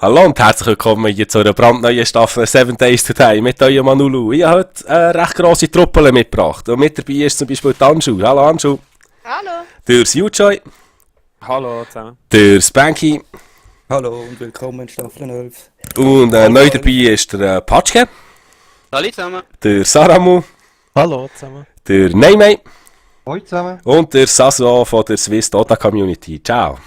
Hallo und herzlich willkommen hier zu einer brandneuen Staffel 7 Days Today mit eurem Manulu. Ich habe heute eine recht grosse Truppe mitgebracht. Und mit dabei ist zum Beispiel die Anschu. Hallo Anschu. Hallo. Der Sujoy. Hallo zusammen. Der Spanky. Hallo und willkommen in Staffel 11. Und neu dabei ist der Patschke. Hallo zusammen. Der Saramu. Hallo zusammen. Der Neymay. Hallo zusammen. Und der Sasuo von der Swiss Dota Community. Ciao.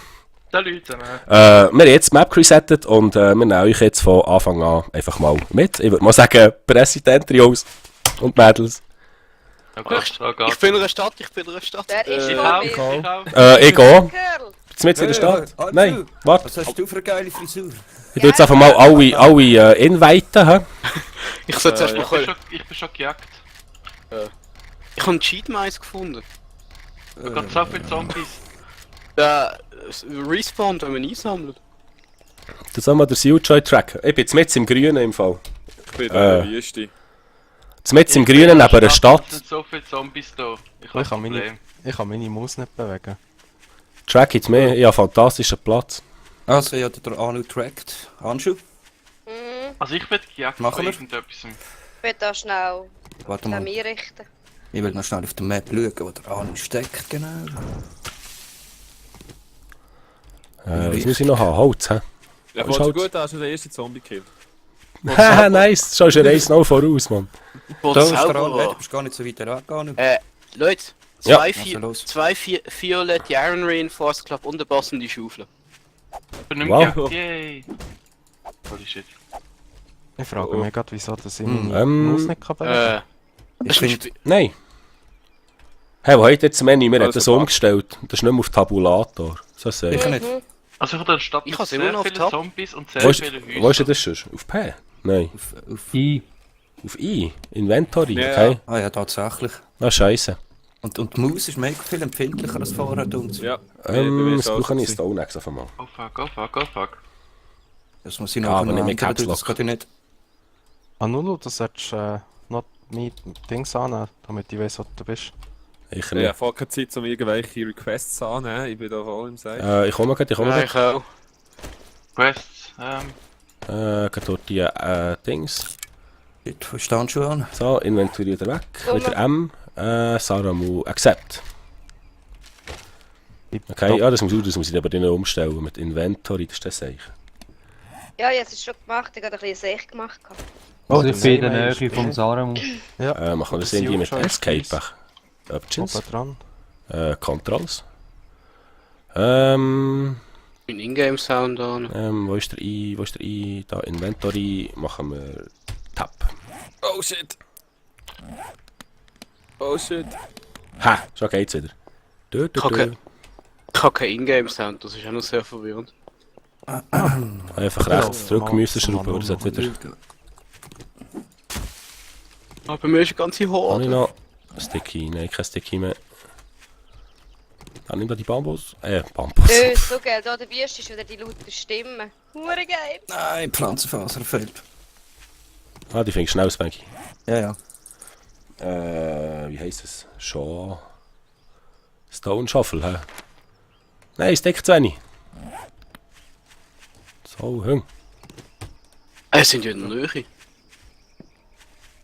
Salut zusammen. Wir haben jetzt die Map resettet und wir nehmen euch jetzt von Anfang an einfach mal mit. Ich würde mal sagen, Präsident, Trios und Mädels. Okay, Ich bin in einer Stadt, Wer ist Ich vor auch, mir? ich auch. Ich gehe. Girl. Jetzt mit in der Stadt? Anschu. Nein, warte. Was hast du für eine geile Frisur? Ich tue jetzt einfach mal alle inviten. Hä? Ich sollte zuerst Ich mal bin, können. schon, ich bin schon gejagt. Ich habe einen Cheat Mais gefunden. Da gibt so viele Zombies. Der respawnt, wenn man einsammelt. Das soll mal der Sujoy tracken. Ich bin jetzt mit im Grünen im Fall. Ich bin in der Wüste. Jetzt mit im Grünen neben einer Es Stadt. sind so viele Zombies da. Ich Ich habe kann ein meine, Problem. ich kann meine Maus nicht bewegen. Track jetzt mehr. Ich habe einen fantastischen Platz. Also, ich habe den Anu tracked. Anschu, Also ich werde gejagt Machen von wir? irgendetwas. Ich will da schnell warte an mal. mich richten. Ich will noch schnell auf der Map schauen, wo der Anu steckt, genau. Was muss ich noch haben? Holz, hä? Ja, Ist voll halt- gut, da hast du den ersten Zombie gekillt. Haha, nice. Schon ein Race noch voraus, Mann. Wo Da das ist der Anu, selber du bist gar nicht so weit weg, Anu. Leute, Ja. zwei, Also los. zwei violette Iron Reinforced Club und eine passende Schaufel. Ich bin nicht Wow. mehr gejagt. Yay. Holy shit. Ich frage Oh. mich gerade, wieso das ich Hm, meine Maus nicht kann bewegen. Ich Das ist ein finde, Spiel. Nein. Hey, wo hat jetzt das Menü? Wir haben Also, das umgestellt. Das ist nicht mehr auf Tabulator. So sehe ich. ich nicht. Also ich habe in der Stadt Ich mit hab's immer sehr noch auf vielen Tab. Zombies und Wo sehr ist, vielen wo ist Häusern. das schon? Auf P? Nein. Auf Auf I. Inventory, Ja. okay. Ah ja, tatsächlich. Ah, scheiße. Und die Maus ist mega viel empfindlicher als vorher und so. Ja. Das brauche ich Stone Axe auf einmal. Oh fuck, oh fuck, oh fuck. Das muss ich Ah, noch aber nicht mit ändern, Caps das Lock. geht ja nicht. Nulu, das solltest noch mein Dings annehmen, damit ich weiss, wo du bist. Ich Ich habe nicht. voll keine Zeit, um irgendwelche Requests anzunehmen. Ich bin da voll im Safe. Ich komme gleich, Ja, ich auch. Quests, Geht dort die Dings. Shit, wo ist der Anschu an? So, Inventory wieder weg. Komme. Wieder M. Saramu Accept. Okay, Tipptopp. ja, das muss ich aber dann umstellen mit Inventory, das ist das sicher. Ja, jetzt ist es schon gemacht. Ich habe ein bisschen Sech gemacht. Also der ich bin in der Neymar Nähe ist vom Saramu. Machen wir das irgendwie mit Sujoy Escape? Skills. Options. Oben dran. Controls. Ein Ingame-Sound an. Wo ist der I? Wo ist der I? Da, Inventory. Machen wir Tab. Oh shit. Oh shit. Ha! Schon geht's wieder. Du, du, Okay. du. Ich habe keinen Ingame-Sound, das ist auch noch sehr verwirrend. Einfach Ja, rechts drücken müssen schrauben, aber das hat wieder... Aber bei mir ist eine ganze Habe ich Horde. noch Sticky? Nein, kein Sticky mehr. Dann nimm da die Bambus. Bambus. So geil. Da der Wüste ist wieder die laute Stimme. Hure geil. Nein, Pflanzenfaser fehlt. Ah, die fängt schnell aus, Banky. Ja, ja. Wie heisst es? Shaw... Stone Shuffle, hä? Nein, Stick zu wenig. So, hung. Sind ja in der Nähe. Ich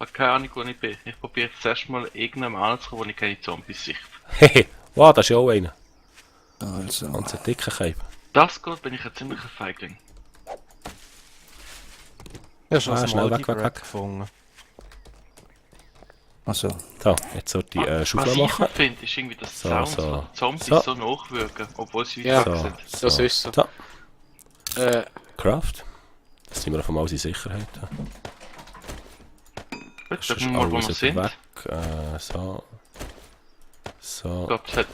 habe keine Ahnung, wo ich bin. Ich probiere jetzt zuerst mal irgendeinem anzukommen, wo ich keine Zombies sehe. Hehe. Wow, das ist ja auch einer. Also, Ganz ein dicker Cape. Das geht, bin ich ein ziemlicher Feigling. Ich habe schon Ah, ein schnell weg, weg, Multi-Crack weg. gefunden. also. So, jetzt sollte ich Schaufel Was ich machen. noch finde, ist irgendwie das So, Sound, so. so. Die Zombies So. so nachwirken, obwohl sie Ja. weit weg So, sind. Das ist so. So, Äh, Craft. Das sind wir auf einmal in Sicherheit. Ja. Gut, Das schauen ist wir mal, wo wir alles sind. wieder weg. So. So. Ich glaube,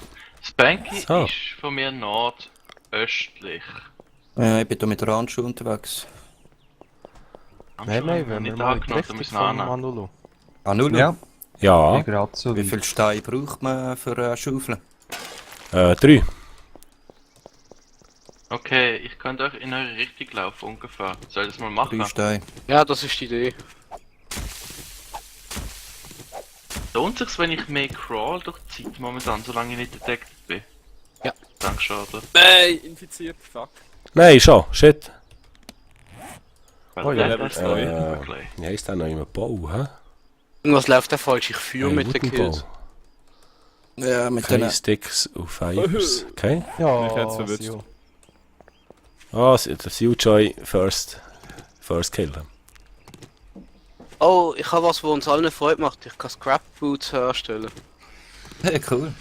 Spanky So. ist von mir nordöstlich. Ich bin da mit der Anschu unterwegs. Nein, nein, wenn wir nicht mal in die angenommen, da Richtung müssen wir von annehmen. Manulu. Anu, Ja, Ja, ich gerade so wie weit. viel Steine braucht man für eine Schaufel? 3. Okay, ich könnte euch in eure Richtung laufen ungefähr. Soll ich das mal machen? 3 Steine. ja, das ist die Idee. Lohnt sich's, wenn ich mehr crawl durch die Zeit momentan, solange ich nicht detected bin? Ja. Danke, schade. Nein, infiziert, fuck. Nein, schon. Shit. Oh ja, der Level ist 2. neu. Wie heisst der noch im Bau, hä? Was läuft da falsch? Ich führe Ein mit den Woodenbau. Kills. Ja, mit Keine den... Sticks und Fibers. Okay. Ja, Ich hätt's verwünscht. Sio. Ah, der Sealjoy First Kill. Oh, ich habe was, was uns allen Freude macht. Ich kann Scrap Boots herstellen. Ja, cool.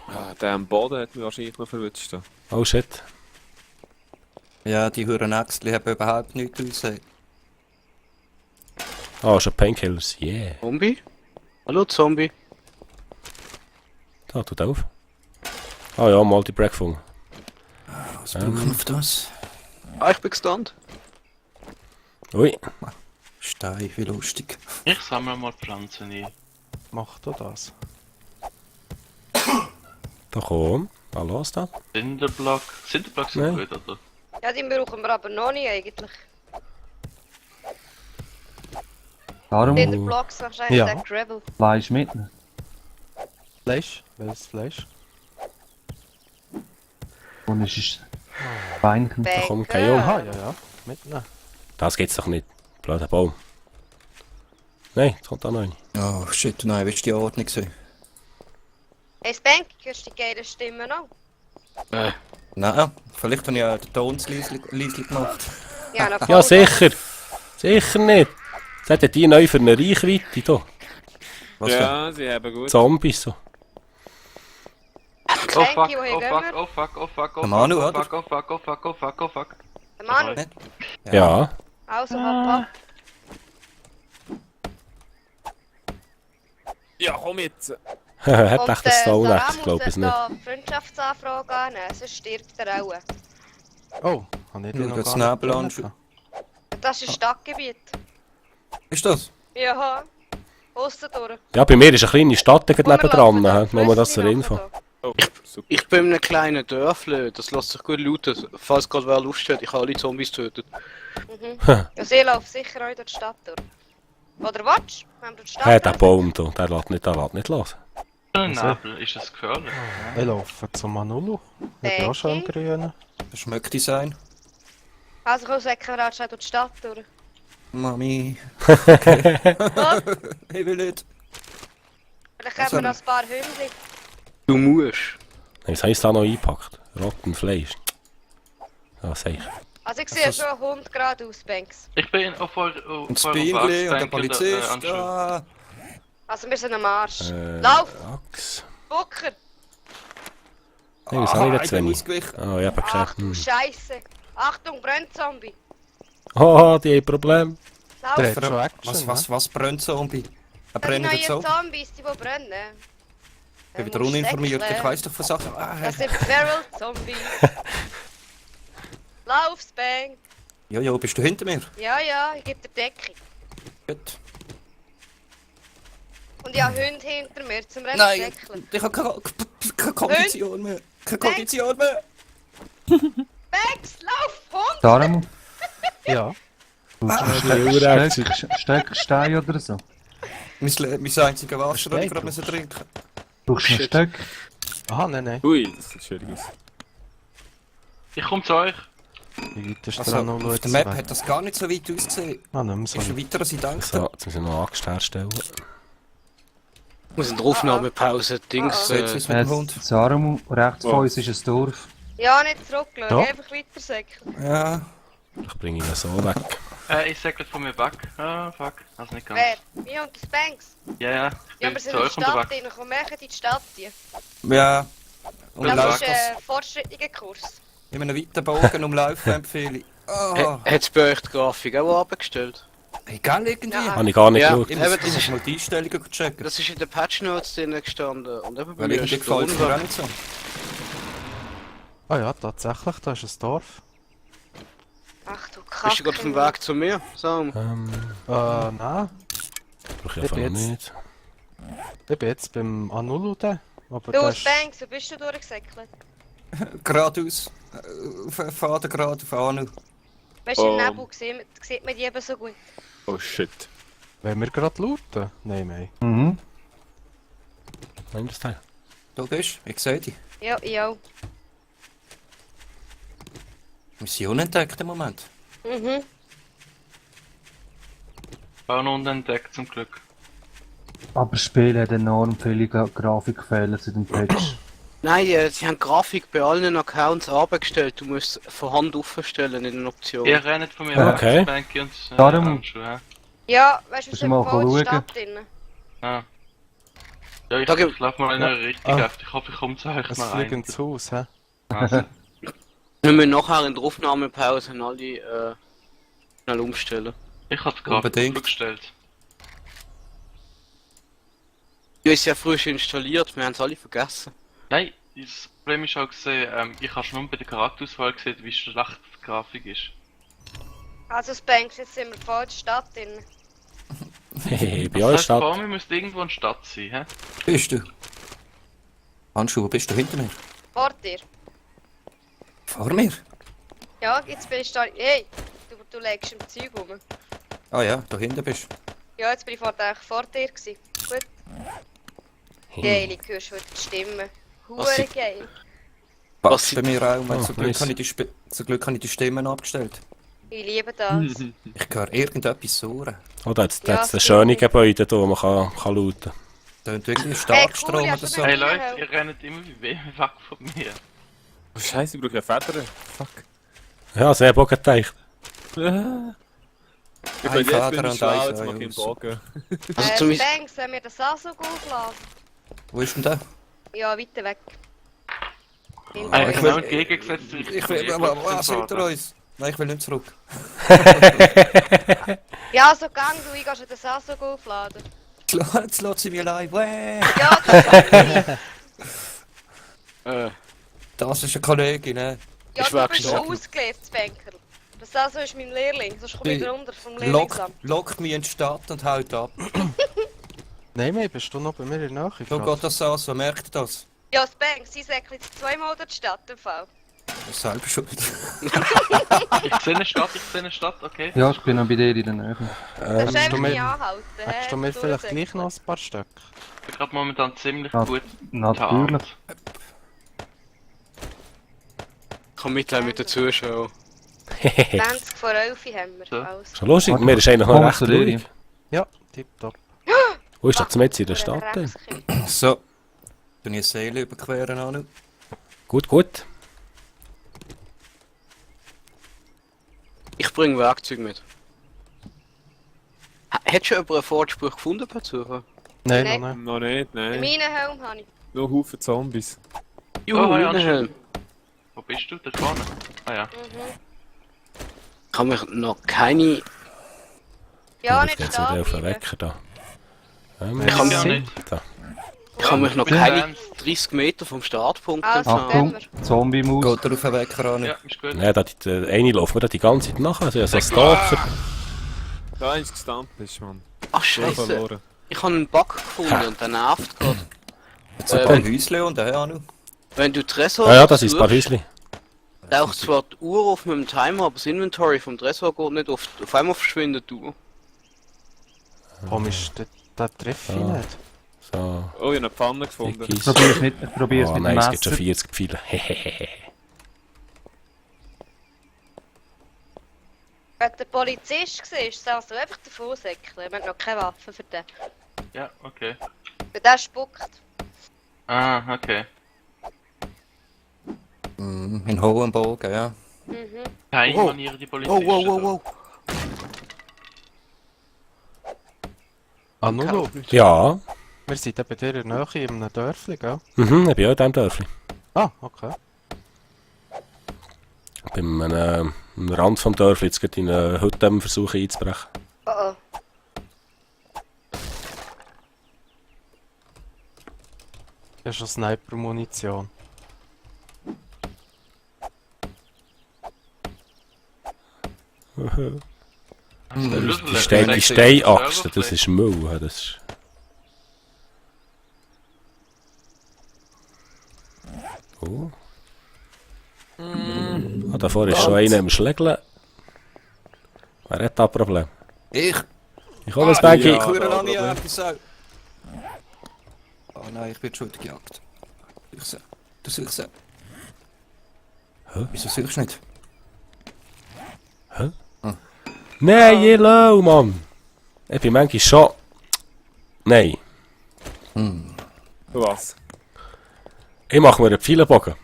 Ah, der am Boden hat mich wahrscheinlich noch verwünscht. Da. Oh shit. Ja, die Huren Äxtli haben überhaupt nichts ausgesehen. Ah, schon Painkillers. Yeah. Zombie? Hallo Zombie. Da, tut auf. Ah ja, Multi-Break gefunden. Was brauchen wir für das? Ah, ich bin gestunt. Ui. Stein, wie lustig. Ich sammle mal Pflanzen ein. Mach du das. Da komm. Was da? Cinderblock. Cinderblock sind Nein. gut, oder? Ja, die brauchen wir aber noch nicht eigentlich. Darum In den Blocks wahrscheinlich Ja. der Gravel. Fleisch mit. Fleisch? Welches Fleisch? Und es ist Beinchen. Da kommt Bacon. kein Junge. Aha, ja. Mitnehmen. Das geht's doch nicht. Blöder Baum. Nein, jetzt kommt da noch eine. Oh shit, nein, willst du die Ordnung sehen? Hey Spank, hörst du die geile Stimme noch? Nein, vielleicht habe ich ja den Ton zu leislich gemacht. Ja, noch Ja, sicher. Sicher nicht. Was hat die neu für eine Reichweite hier? Was denn? Ja, sie haben gut. Zombies so. Oh fuck, Thank you, hey, oh gehen fuck, wir. oh fuck, oh fuck, oh Der Manu, fuck, oh oder? fuck, oh fuck, oh fuck, oh fuck, oh fuck. Der Manu, Nicht? Ja. also hopp ab. Ja, komm jetzt. Hat echt das Stone Sarah echt, glaube ich muss nicht. da Freundschaftsanfrage annehmen, sonst stirbt er auch. Oh, habe ich Ja, den noch das gar Nebel nicht anschauen. gehabt. Das ist Stadtgebiet. Ist das? Ja, aussen durch. Ja, bei mir ist eine kleine Stadt gerade nebendran. Wir Nur mal das zur lassen Info. da. Oh, super. Ich bin in einem kleinen Dörfle, das lässt sich gut looten. Falls gerade wer Lust hat, ich habe alle Zombies tötet. Ja, sie laufen sicher auch durch die Stadt durch. Oder watsch, wenn wir durch die Stadt Hey, der laufen. Baum da, der lässt nicht los. Ein Nebel, ist das gefährlich? Ich laufe zum Manulu. Ich bin auch schon im Grünen. Das schmeckt die sein. Also komm, säcken wir anscheinend durch die Stadt durch. Mami. Was? Ich will nicht. Vielleicht haben wir noch ein paar Hündchen. Du musst. Was heisst da noch eingepackt? Rotten Fleisch. Ja, sicher. Also ich sehe schon einen Hund gerade aus, Banks. Ich bin auf eurer Und das Bienenli und der Axt-Tank Polizist. anscheinend. Ah. Also wir sind am Arsch. Lauf, Axt. Bucker! Hey, was habe ich ich jetzt bin wenig? ausgewichen. Oh, ich hab Ach geschafft. du Scheiße! Achtung, Brennzombie! Oh, die haben Problem. Lauf! Der hat schon Action, Was brennt Zombie? Ein Das sind brennender neue Zombie? Zombies, die brennen. Ich bin wieder uninformiert, ich weiss doch von Sachen. Das sind Feral Zombies. Lauf, Spank! Jojo, bist du hinter mir? Ja, ja, ich gebe dir Deckung. Gut. Und ich habe Hunde hinter mir zum Nein, Rechtsäckeln. ich habe keine Kondition mehr. Keine Kondition mehr. Banks, lauf, Hund! Darum Ja. Stein oder so. Mein einziger Wasser, das ich Steht gerade müssen trinken. Brauchst du einen Stöck? Aha, nein. Ui, das sieht schwierig aus. Ich komme zu euch. Wie weit ist Also, der Manulu auf jetzt der Map weg? hat das gar nicht so weit ausgesehen. Ah, nicht mehr so. Ist weiter als ich dachte. So, jetzt müssen wir noch Axt herstellen. Ich muss eine Aufnahmepause, Dings. So, jetzt ist mit dem Hund. Sarum, rechts von uns ist ein Dorf. Ja, nicht zurücklassen, Ja. einfach weiter säckeln. Ja, Ich bringe ihn so weg. Ich sägle von mir weg. Ah, fuck. Also nicht ganz. Wer? Mir und die Spanks. Ja, ja. Ich Ja, bin wir sind zu in die euch Stadt unterwegs. drin, komm, wir in die Stadt. Die. ja. Und Ja, Das läuft ist das ein fortschrittlicher Kurs. in einem weiten Bogen umlaufen empfehle ich. Oh, Hat es bei euch die Grafik auch abgestellt? egal irgendwie. Ja. Habe ich gar nicht Ja. geschaut. Ich Eben, muss, das ich muss ist- mal die Einstellungen checken. Das ist in den Patch Notes drin gestanden. Und eben bei Weil mir irgendwie ist gefällt es mir auch drunter. nicht so. Ah ja, tatsächlich, da ist ein Dorf. Ach du Bist Kacke. du gerade auf dem Weg zu mir? Sam? Nein. Brauche ich einfach nicht. Ich bin jetzt beim Anulu da. Aber Du, das ist... Spanks, wo bist du durchgesäckelt? Geradeaus. Faden gerade auf Anu. Weißt du, im Oh. Nebel sieht man die eben so gut. Oh shit. Wollen wir gerade looten? Nein, nein. Mhm. Nein, das Teil. Du bist, ich sehe dich. Ja, ja. Mission entdeckt im Moment. Mhm. Auch noch unentdeckt zum Glück. Aber das Spiel hat enorm viele Grafikfehler zu dem Patch. Nein, sie haben Grafik bei allen Accounts abgestellt. Du musst von Hand aufstellen in den Optionen. Ihr rennt von mir Okay. weg, Banky und Darum- Handschuhe, Ja, weißt du, wir Musst du sind mal voll in der schauen. Stadt drin. hä? Ja, Da gibt- ich lauf mal in eine Richtung Ah. auf. Ich hoffe, ich komme zu euch Es mal fliegt rein. ins Haus, hä? Also, Wir müssen nachher in der Aufnahmepause alle schnell umstellen. ich hab's gerade Unbedingt. gestellt. Die ist ja frisch installiert, wir haben es alle vergessen. Nein, das Problem ist auch gesehen, ich habe schon bei der Charakterauswahl gesehen, wie schlecht die Grafik ist. Also Spanks, jetzt sind wir voll in der Stadt drin. Hehe, bei Das euch heißt, Stadt. vor mir müsste irgendwo eine Stadt sein, hä? Bist du? Handschuhe, wo bist du hinter mir? Vor dir. Vor mir? Ja, jetzt bist du da. Hey, du legst im Zeug rum. Ah ja, da hinten bist du. Ja, jetzt bin ich vor dir gewesen. Gut. Geil, ich höre schon die Stimme. Was Hure sie- geil. Passt sie- bei mir auch, weil Oh, zum Glück nice. habe ich die Stimmen abgestellt. Ich liebe das. Ich höre irgendetwas sauren. Oh, da hat's Ja, ein stimmt. schönes Gebäude, wo man kann lauten. Tönt irgendwie Hey, Starkstrom cool, oder hast du so. den- Hey Leute, ihr rennt immer wie weg von mir. Oh, Scheiße, ich brauche ja Federn. Fuck. Ja, sehr Bock gedacht. Ich Ein bin jetzt Vater bin ich und schlau, ein jetzt mache ich einen Sohn. Bogen. Also zumindest. Spanks, wenn wir den Sasuk aufladen. Wo ist denn der? Ja, weiter weg. Hey, ich genau will- entgegengesetzt wie Ich will, aber was hinter uns? Nein, ich will nicht zurück. Ja, so gang du, ich gehst den Sasuk aufladen. Jetzt lässt sie mich allein. Wäh. Ja, das Das ist eine Kollegin, ne? ja, Ich du war bist schon gestorben. ausgelebt, Spanker. Der Sasu ist mein Lehrling, sonst komme ich Die- runter vom Lockt Lehrlingsamt. lock mich in die Stadt und haut ab. Nein, mehr, bist du noch bei mir in der Nähe? So geht das so, so merkt ihr das. Ja, Spanks, sie säckelt zweimal durch die Stadt im Fall. Das ist selber schuld. Ich sehe eine Stadt, okay? Ja, ich bin noch bei dir in der Nähe. Das ist einfach du mir- nicht anhalten. Hättest du mir vielleicht gleich noch ein paar Stück? Ich bin gerade momentan ziemlich Ja, gut Natürlich. Ich kann Mitleid mit den Zuschauern. 20 vor 11 haben wir. So. Also. Schon lustig, mir ist eigentlich noch Komm recht zu dir. ruhig. Ja, tipptopp. Wo ist das jetzt in der Für einen Stadt? Denn? Dreckskind. So. Dann ich eine Seele überqueren an. Gut, gut. Ich bringe Werkzeug mit. Hättest du jemand einen Fortspruch gefunden per Zufall? Nein, Nein. noch nicht. Noch nicht, Den nein. Minenhelm habe ich. Nur Haufen Zombies. Juhu, Oh, ja, Helm. Wo bist du? Da vorne? Ah ja. Ich habe mich noch keine. Ja, Jetzt nicht geht's stehen wieder auf den bleiben. Wecker da. Ich kann Ja, mich, nicht. Da. ich habe mich noch Ich bin keine ernst. 30 Meter vom Startpunkt Also, entfernt. dann- Achtung, Zombie-Maus. Geht er auf den Wecker an? Ja, ist gut. Nein, der eine läuft mir da die ganze Zeit nachher. Also, so ein Stalker. Da eins gestampt ist, Mann. Ach Schon scheiße, verloren. ich habe einen Bug gefunden und der nervt gerade. Jetzt hat er ein Häuschen und der Anu. Wenn du Tresor Ja, ja, das ist ein paar Häusli. taucht zwar die Uhr auf mit dem Timer, aber das Inventory vom Tresor geht nicht auf einmal verschwindet die Uhr. Komisch, den treffe ich Ah. nicht. So, Oh, ich habe eine Pfanne gefunden. Ich Dickies. probier's mit, ich probier's Oh mit nein, dem es gibt schon Messer. 40 Pfeile. Hehehe. Wenn der Polizist war, sollst du einfach davon säckeln. Wir haben noch keine Waffe für den. Ja, okay. Weil der spuckt. Ah, okay. In hohem Bogen, ja. Mhm. Keine Oh. Manieren, die Polizisten. Wow. Anulo, Ja, wir sind eben bei dir in der Nähe in einem Dörfli, gell? mhm, ich bin auch in diesem Dörfli. Ah, okay. Ich bin am Rand vom Dörfli jetzt gerade in eine Hütte am versuchen einzubrechen. Oh oh. Das ist schon Sniper-Munition. Die Steinachse, das ist Müll. Das ist... Oh. Ah, davor ist schon einer im Schlägeln. Wer hat da ein Problem? Ich! Ich hole das Baggy. ja. Hure lange Jahre, die Sau! Oh nein, ich bin schon wieder gejagt. Ich seh. Du suchst sie. Hä? Wieso suchst du nicht? Nein, Yellow, Mann! Ich bin manchmal schon... Nein. Was? Ich mache mir einen Pfeilenbogen.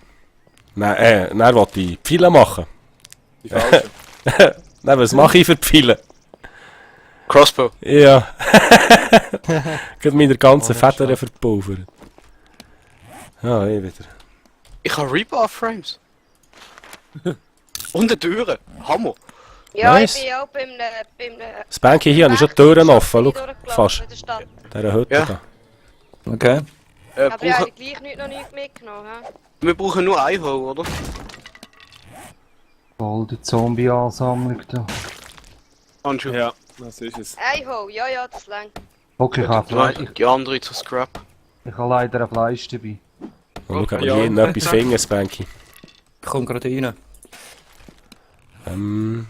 Nein, dann wollte ich Pfeile machen. Die falsche. Nein, was mache ich für Pfeile? Crossbow. Ja. Ich habe meine ganzen Federn verpulvert. Ja, ich wieder. Ich habe Rebar-Frames. Und eine Türe. Hammer. Ja, Nice. ich bin auch beim... Spanky, hier habe ich schon die Türen offen. Schau, fast. In der Stadt. Dieser Hütte Ja. da. Okay. Aber ich habe gleich noch nichts mitgenommen. He? Wir brauchen nur ein Hole, oder? Voll die Zombie-Ansammlung da. Handschuhe. Ja, das ist es. Ein Hole, ja, das längt. Okay, ich habe Die andere zu Scrap. ich habe leider ein Fleisch dabei. Mal schauen, ob wir Ja. hier noch etwas finden, Spanky. Ich komme gerade rein. Ähm,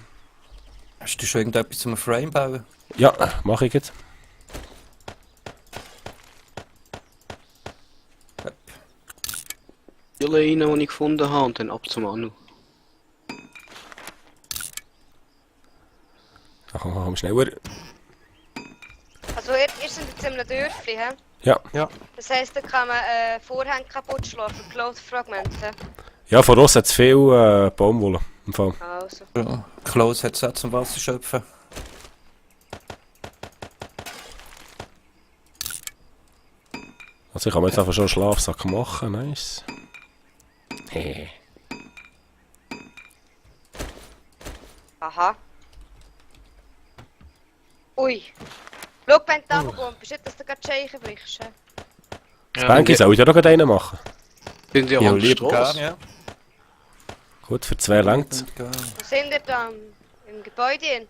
Hast du schon irgendetwas zum Frame bauen? ja, mache ich jetzt. Die rein, die ich gefunden habe, und dann ab zum Anu. Ach, komm schneller. Also, ihr seid jetzt in einem Dörfli, hä? Ja. Das heisst, da kann man Vorhänge kaputt schlagen für Cloth-Fragmente. Ja, von uns hat es viel Baumwolle. Im Fall. Also. Ja. Klaus hat es auch zum Wasser schöpfen. Also ich kann mir jetzt einfach schon einen Schlafsack machen, nice. Hehe. Aha. Ui. Schau, wenn du da kommst, nicht, dass du gerade Scheichen brichst. He? Spanky, soll ich da noch gerade einen machen? Sind die an der lieber Straße? gern, ja. Gut, für 2 längt's. Wo sind ihr da? Im Gebäude? Hin?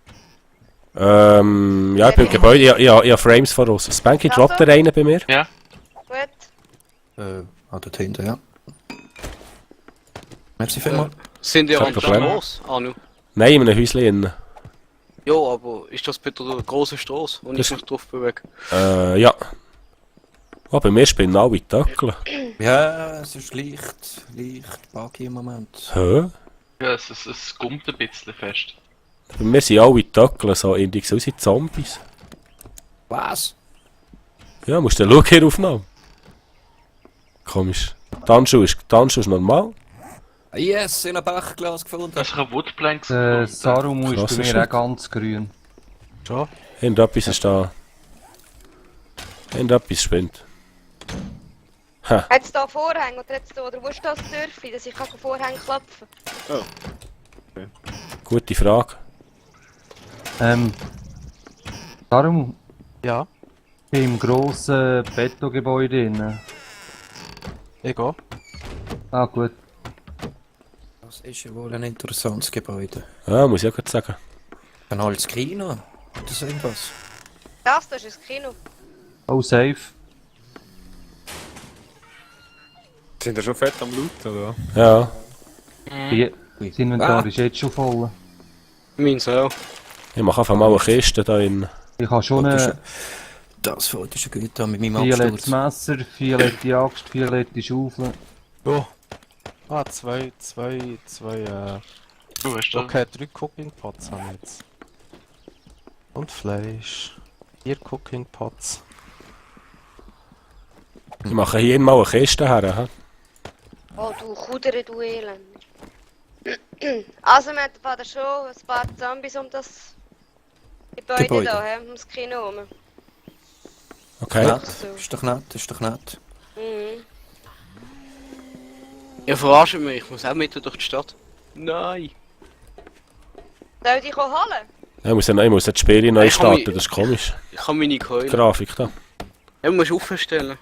Ja, ich bin im Gebäude, ich habe Frames voraus. Spanky, Ja, droppt so. der einen bei mir? Gut. Dort hinten, ja. Merci vielmals. Sind die Kein an der Problem. Straße, Anu? Nein, in einem Häuschen innen. Ja, aber ist das bitte der große Straße, wo ich Das- mich drauf bewege? Ja. Oh, bei mir spielen alle Töckel. Ja, es ist leicht buggy im Moment. Hä? Ja, es gummt ein bisschen fest. Bei mir sind alle Töckel so ähnlich so wie Zombies. Was? Ja, musst du schauen hier Aufnahme. Komisch. Die Handschuhe ist normal. Yes, in einem Bachglas gefunden. Hast du einen Woodplank Der gefunden? Sarumu ist Krasser bei mir Shit. auch ganz grün. Schon? Irgendetwas ist da. Irgendetwas spinnt. Hat es da Vorhänge oder wo ist das Dörfli, dass ich kann Vorhänge klopfen Gute Frage. Sarumu, Ja, im grossen Betongebäude innen. ich gehe. Ah gut. Das ist ja wohl ein interessantes Gebäude. Ja, muss ich auch gerade sagen. Ein altes Kino. Oder so irgendwas. Das ist ein Kino. Oh, safe. Sind wir schon fett am Looten, oder? Ja. Das Inventar ist jetzt schon voll. Meins auch. Ich mache einfach mal eine Kiste da in. Ich habe schon ein Das Foto ist gut da mit meinem violettes Absturz. Messer, violette Axt, violette Schaufel. Ja. Ah, zwei, Du hast da. okay, 3 Cooking Pots haben wir jetzt. Und Fleisch. 4 Cooking Pots. Ich mache hier mal eine Kiste her. He? Oh, du Kudere, du Elend. Also, wir haben schon ein paar Zombies um das Gebäude da, he? Um das Kino herum. Okay. Nett. Ist doch nett, ist doch nett. Mhm. Ihr verarscht mich, ich muss auch mitten durch die Stadt. Nein. Soll ich dich holen? Ich muss das Spiel neu Ich kann starten, mich- das ist komisch. Ich kann meine Die Keule. Grafik da. Ja, du musst aufstellen.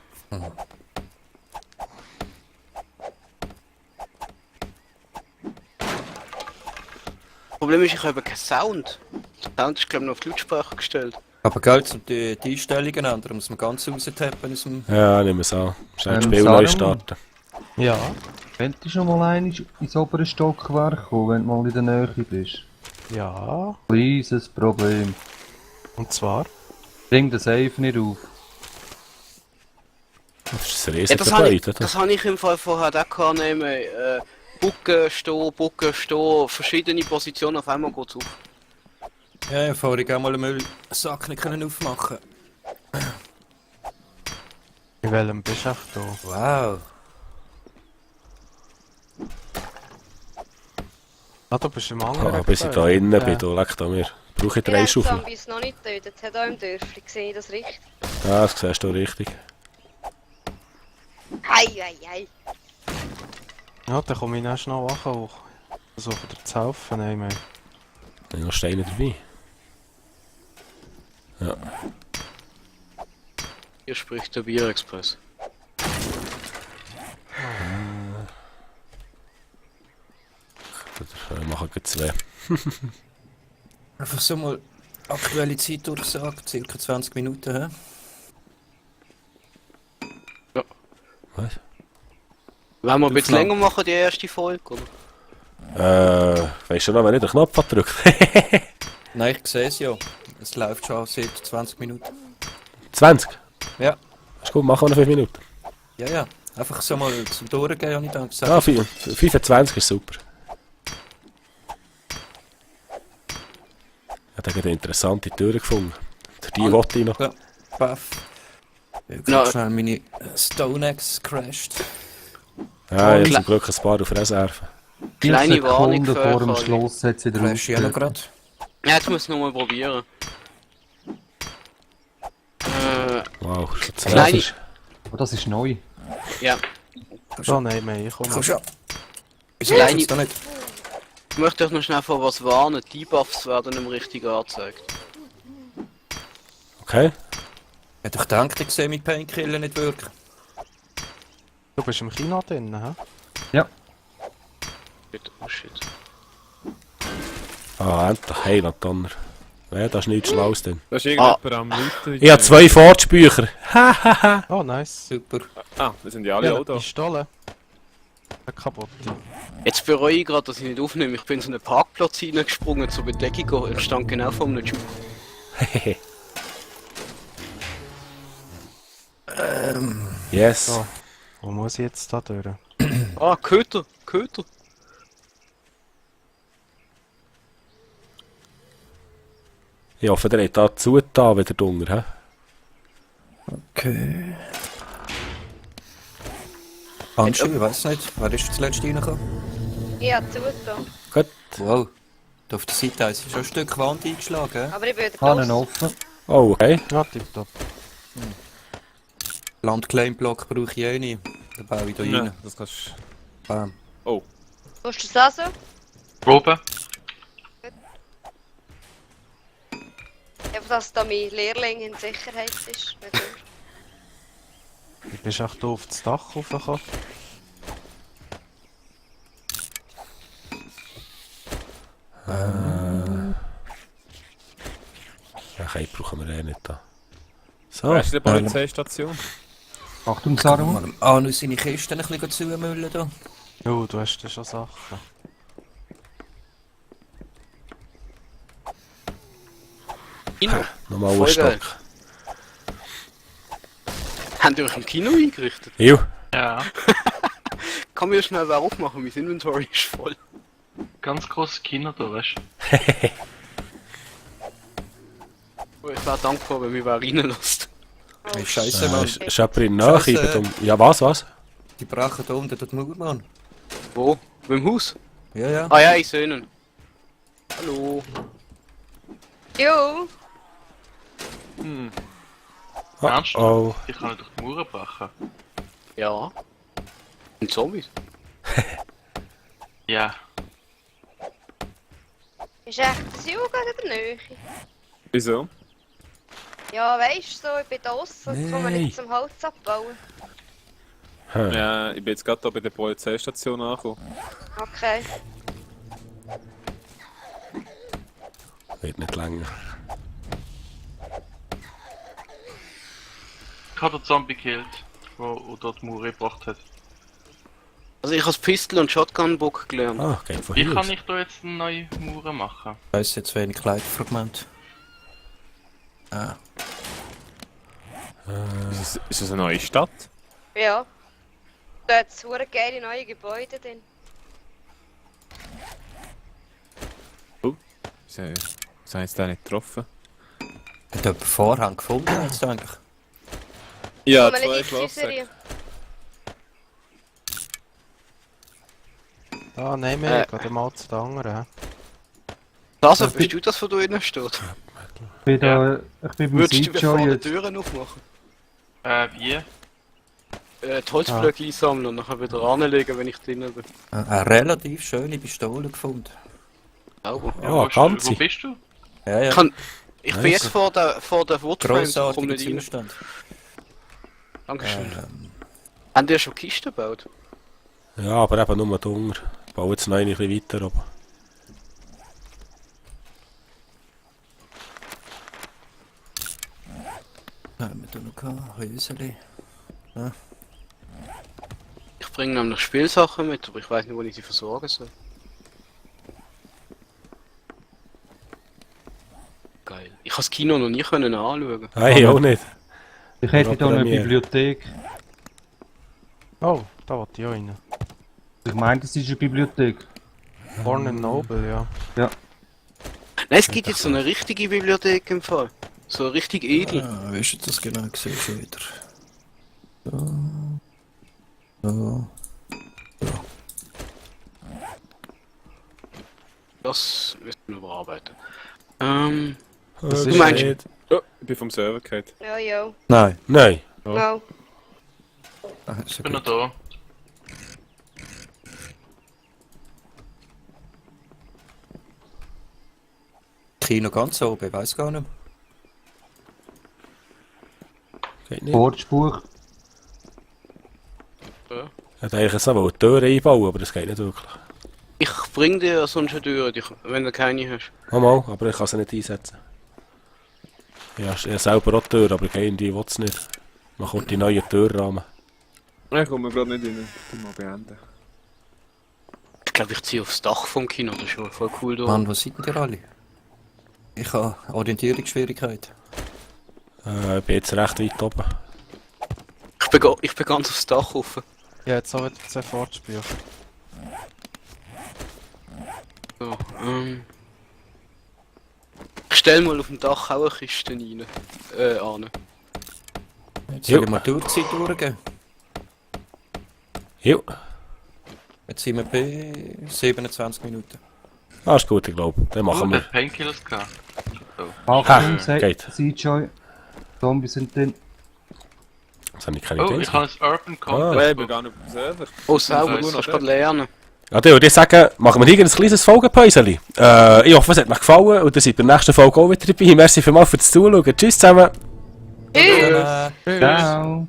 Problem ist, ich habe keinen Sound. Der Sound ist, glaube ich, noch auf die Lautsprecher gestellt. Aber gell, zum die Einstellungen ändern, muss man ganz raustappen aus dem... Ja, nehmen wir es an. Schnell das Ähm, Spiel neu Saruman? starten. Ja. Könntest du schon mal einmal ins obere Stockwerk kommen, wenn du mal in der Nähe bist? Ja. Kleines Problem. Und zwar? Bring den Safe nicht auf. Das ist ein Ja, Riesengebäude. das habe ich im Fall vorher auch gehabt, nehmen. Bucken stehen, verschiedene Positionen, auf einmal geht's auf. Ja, ja, vorhin auch mal einen Müllsack nicht können aufmachen. In welchem bist du echt da? Wow. Ah, du bist im anderen. Ah, bis ich da innen bin, da leck da mir. Brauche ich Ihr 3 habt Schaufeln? Zombies noch nicht getötet, hat auch im Dörfli. Sehe ich das richtig? Ja, das siehst du richtig. Hei, hei, hei. Ja, dann komme ich dann schnell hoch. Versuche dir zu helfen, nein, mehr. Da sind noch Steine dabei. Ja. Hier spricht der Bierexpress. Wir machen gleich 2. Einfach so mal aktuelle Zeit durchsagt, circa 20 Minuten, hä? Was? Wollen wir ein bisschen Flank. länger machen, die erste Folge? Oder? Weißt du noch, wenn ich den Knopf drücke? Nein, ich sehe es ja. Es läuft schon seit 20 Minuten. 20? Ja. Ist gut, machen wir noch 5 Minuten. Ja, ja. Einfach so mal zum Durchgehen, habe ich dann gesagt. Ah, 25 ist super. Ich habe eine interessante Tür gefunden. Für die wollte ich noch. Ja. Baff. Ich habe Ja. schnell meine Stone Axe crashed. Ja, ich Kle- habe zum Glück ein paar auf Reserve. Kleine Warnung für vor dem euch alle. Schluss hat sie Crash ich auch noch drauf. gerade. Ja, jetzt muss ich noch mal probieren. Wow, schon Kleine- 12. Oh, das ist neu. Ja, So, nein, mehr, ich komme. Komm schon. Wieso Kleine- geht's da nicht? ich möchte euch noch schnell vor was warnen. Debuffs werden im richtigen angezeigt. Okay. Ich hätte gedacht, ich sehe mit Painkiller nicht wirklich. Du bist im Kino drin, hä? Shit, oh shit. Ah, endlich. Heiland Donner. Ja, das ist nichts Schlaues denn. Da ist irgendjemand am Leuten. Ich habe 2 Fortspücher. Hahaha. Oh, nice. Super. Ah, wir sind ja alle auch da. Pistole. Kaputt. Jetzt bereue ich gerade, dass ich nicht aufnehme. Ich bin in so einen Parkplatz hineingesprungen zur Bedeckung. Ich stand genau vor einem Typ. Yes. So. Wo muss ich jetzt da durch? Ah, Köter, Köter. Ich hoffe, der hat da zugetan wieder drunter, hä? Okay. Handschuhe, ich weiß nicht. Wer ist zuletzt reingekommen? Ich habe zugetan. Gut. Wow. Da auf der Seite ist schon ein Stück Wand eingeschlagen. He? Aber ich bin wieder Hannen draussen. offen. Oh, okay. Ja, tipptopp. Landclaimblock brauche ich eh nicht. Da baue ich da rein. Ja, das kannst Bam. Musst du das auch so? Probe. Einfach, dass da mein Lehrling in Sicherheit ist. Nicht wahr? Du bist echt auf das Dach raufgekommen. Okay, brauchen wir eh nicht da. du. So. Weißt du die Polizeistation? Achtung, Saru. Mal Anu seine Kiste ein bisschen zumüllen da. Oh, du hast da schon Sachen. Kino. Nochmal Voll einen geil. Stock. Habt ihr euch im Kino eingerichtet? Jo. Ja, Kann mir schnell wer aufmachen, mein Inventory ist voll. ganz großes Kino da, weißt du. Oh, ich wäre dankbar, wenn mich wer reinlässt. Oh, Hey, Scheiße, Mann. Ist jemand in der Nähe? Scheiße. Ja, was? Die brachen da unten den Mauer, Mann. Wo? Beim Haus? Ja, ja. Ah ja, ich sehe ihn. Hallo. Jo, Ernsthaft? Oh. Die kann durch die Mauer brechen. Ja. Sind Zombies? Ja. ist echt das Jugend in der Nähe? Wieso? Ja, weißt du, so, ich bin da draussen, jetzt kommen wir Nein. nicht zum Holz abbauen. Hm. Ja, ich bin jetzt gerade hier bei der Polizeistation angekommen. Okay. Wird nicht länger. Ich habe den Zombie gekillt, der dort die Mauer gebracht hat. Also ich habe Pistol und Shotgun-Bock gelernt. Ah, geht von Wie hier kann aus. ich da jetzt eine neue Mauer machen? Da ist jetzt wenig Kleidfragment. Ah. Ist das eine neue Stadt? Ja. Da hat es verdammt geile neue Gebäude drin. Sind Wieso haben sie den nicht getroffen? Hat jemand Vorhang gefunden jetzt eigentlich? Ja, Komm, zwei die Schlafsäcke. Ah, nein, mehr, geht mal zu den anderen. Also, bist du das, wo da innen steht? Ich bin da, ich bin beim Würdest du mir Seejoy vorne die jetzt. Türen aufmachen? Wie? Die Holzblöcke einsammeln und nachher wieder anlegen, wenn ich drinnen bin. Eine relativ schöne Pistole gefunden. Sauber. Ja, wo ganze. bist du? Ja, ja. Ich bin jetzt vor der Woodframe, ich komme Grossartiger nicht rein. Zustand. Dankeschön. Haben die schon Kisten gebaut? Ja, aber eben nur Dunger. Ich baue jetzt noch eine bisschen weiter, aber... Haben wir da noch gehabt? Häuseli. Ich bringe nämlich Spielsachen mit, aber ich weiß nicht, wo ich sie versorgen soll. Geil. Ich habe das Kino noch nie anschauen. Nein, auch nicht. Ich hätte hier eine Programmieren. Bibliothek. Oh, da wollte ich auch rein. Ich meine, das ist eine Bibliothek. Born Noble, ja. Nein, es gibt jetzt so eine richtige Bibliothek im Fall. So richtig edel. Ah, wie ist jetzt das genau gesehen schon wieder? So. Das müssen wir überarbeiten. Das Du ist meinst- nicht. Oh, ich bin vom Server gefallen. Ja, ja. Nein. Nein. Oh. No. Ah, ist Ich ja bin noch gut. da. Kino ganz oben, ich weiß gar nicht. Geht nicht. Bordspur. Ich hätte eigentlich so eine Tür einbauen, aber das geht nicht wirklich. Ich bring dir sonst eine Tür, wenn du keine hast. Mal, aber ich kann sie nicht einsetzen. Ja, ich habe selber auch die Tür, aber irgendwie will es nicht. Man kommt die neuen Türrahmen. Ich komme gerade nicht rein. Ich mal beenden. Ich glaube, ich ziehe aufs Dach vom Kino, das ist schon voll cool da. Mann, wo sind denn ihr alle? Ich habe Orientierungsschwierigkeiten. Ich bin jetzt recht weit oben. Ich bin ganz aufs Dach offen. Ja, jetzt auch wieder 10 Fortspiele. So, ich stell mal auf dem Dach auch eine Kiste rein. An. Jetzt Jo. soll ich mal die Uhrzeit durchgehen. Jo. Jetzt sind wir bei 27 Minuten. Ah, ist gut, ich glaube. Dann Oh, machen der wir. Painkillers gehabt. Achtung, geht. Seejoy. Zombies sind drin. Das habe ich keine Oh, Idee. ich habe ein Urban Ah. Content. Ich bin gar nicht auf dem Server. Oh, sauber, Das du ist kannst so gerade lernen. Ja, dann würde ich sagen, machen wir hier ein kleines Folgenpäuschen. Ich hoffe, es hat euch gefallen und ihr seid bei der nächsten Folge auch wieder dabei. Merci vielmals fürs Zuschauen. Tschüss zusammen. Tschüss. Tschüss. Ciao.